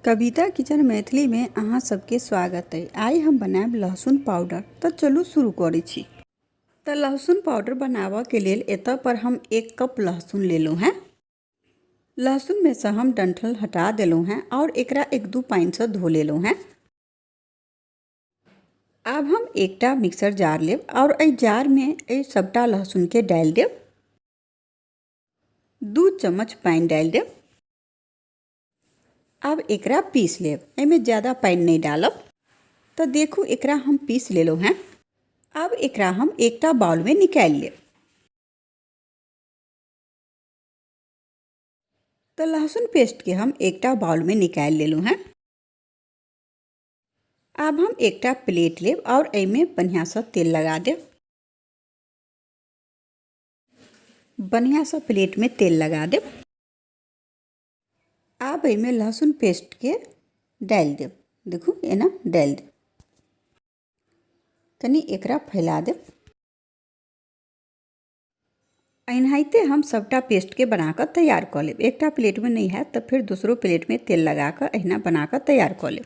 कविता kitchen मैथिलीमे अहाँ सबके स्वागत अइ। आइ हम बनायब लहसुन पाउडर। तऽ चलू शुरू करै छी। तऽ लहसुन पाउडर बनाबऽके लेल एतऽ पर हम 1 कप लहसुन लेलहुँ हेँ। लहसुनमे सँ हम डंठल हटा देलहुँ हेँ आओर एकरा 1-2 पानिसँ धो लेलहुँ हेँ। आब हम एकटा मिक्सर जार लेब आओर एहि जारमे एहि सबटा लहसुनके डालि देब। 2 चम्मच पानि डालि देब। आब एकरा पीस लेब, एहिमे ज़्यादा पानि नहि डालब। तऽ देखू एकरा हम पीस लेलहुँ हेँ। आब एकरा हम एकटा बाउलमे निकालि लेब। तऽ लहसुन पेस्टके हम एकटा बाउलमे निकालि लेलहुँ हेँ। आब हम एकटा प्लेट लेब आओर एहिमे बढ़िआँसँ तेल लगा देब। बढ़िआँसँ प्लेटमे तेल लगा देब। आब एहिमे लहसुन पेस्टके डालि देब। देखू एना डालि देब। कनि एकरा फैला देब। एनाहिते हम सबटा पेस्टके बना कऽ तैयार कऽ लेब। एकटा प्लेटमे नहि हैत तऽ फेर दोसरो प्लेटमे तेल लगा कऽ एहिना बना कऽ तैयार कऽ लेब।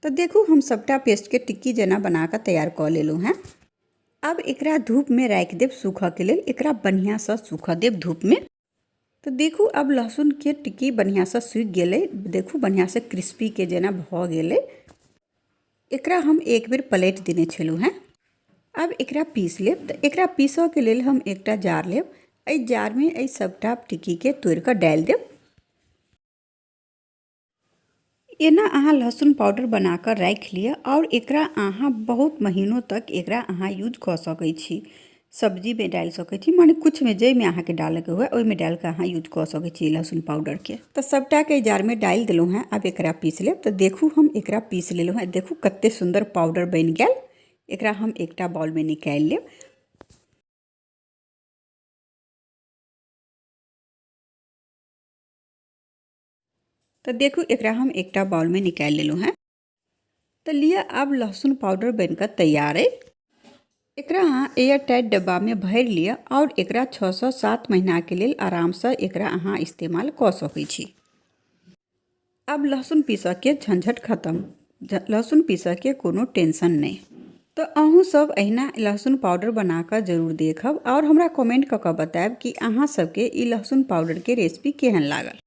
तऽ देखू हम सबटा पेस्टके टिक्की जेना बना कऽ तैयार कऽ लेलहुँ हेँ। आब एकरा धूपमे राखि देब सूखऽके लेल। एकरा बढ़िआँसँ सूखऽ देब धूपमे। तऽ देखू आब लहसुनके टिक्की बढ़िआँसँ सूखि गेलै। देखू बढ़िआँसँ क्रिस्पीके जेना भऽ गेलै। एकरा हम एक बेर पलटि देने छलहुँ हेँ। आब एकरा पीस लेब। तऽ एकरा पीसऽके लेल हम एकटा जार लेब। एहि जारमे एहि सबटा टिक्कीके तोड़िकऽ डालि देब। एना अहाँ लहसुन पाउडर बना कऽ राखि लिअ आओर एकरा अहाँ बहुत महीनो तक एकरा अहाँ यूज कऽ सकै छी। सब्जीमे डालि सकै छी, माने किछुमे जाहिमे अहाँके डालैके हुए ओहिमे डालि कऽ अहाँ यूज कऽ सकै छी लहसुन पाउडरके। तऽ सबटाके जारमे डालि देलहुँ हेँ। आब एकरा पीस लेब। तऽ देखू हम एकरा पीस लेलहुँ हेँ। देखू कतेक सुन्दर पाउडर बनि गेल। एकरा हम एकटा बाउलमे निकालि लेब। तऽ देखू एकरा हम एकटा बाउलमे निकालि लेलहुँ हेँ। तऽ लिअ आब लहसुन पाउडर बनि कऽ तैयार अइ। एकरा अहाँ एयर टाइट डब्बामे भरि लिअ आओर एकरा 6 सँ 7 महीनाके लेल आरामसँ एकरा अहाँ इस्तेमाल कऽ सकै छी। आब लहसुन पीसऽके झंझट खतम। लहसुन पीसऽके कोनो टेंशन नहि। तऽ अहूँ सब एहिना लहसुन पाउडर बना कऽ जरूर देखब आओर हमरा कमेंट कऽ कऽ बतायब कि अहाँ सबके ई लहसुन पाउडरके रेसिपी केहन लागल।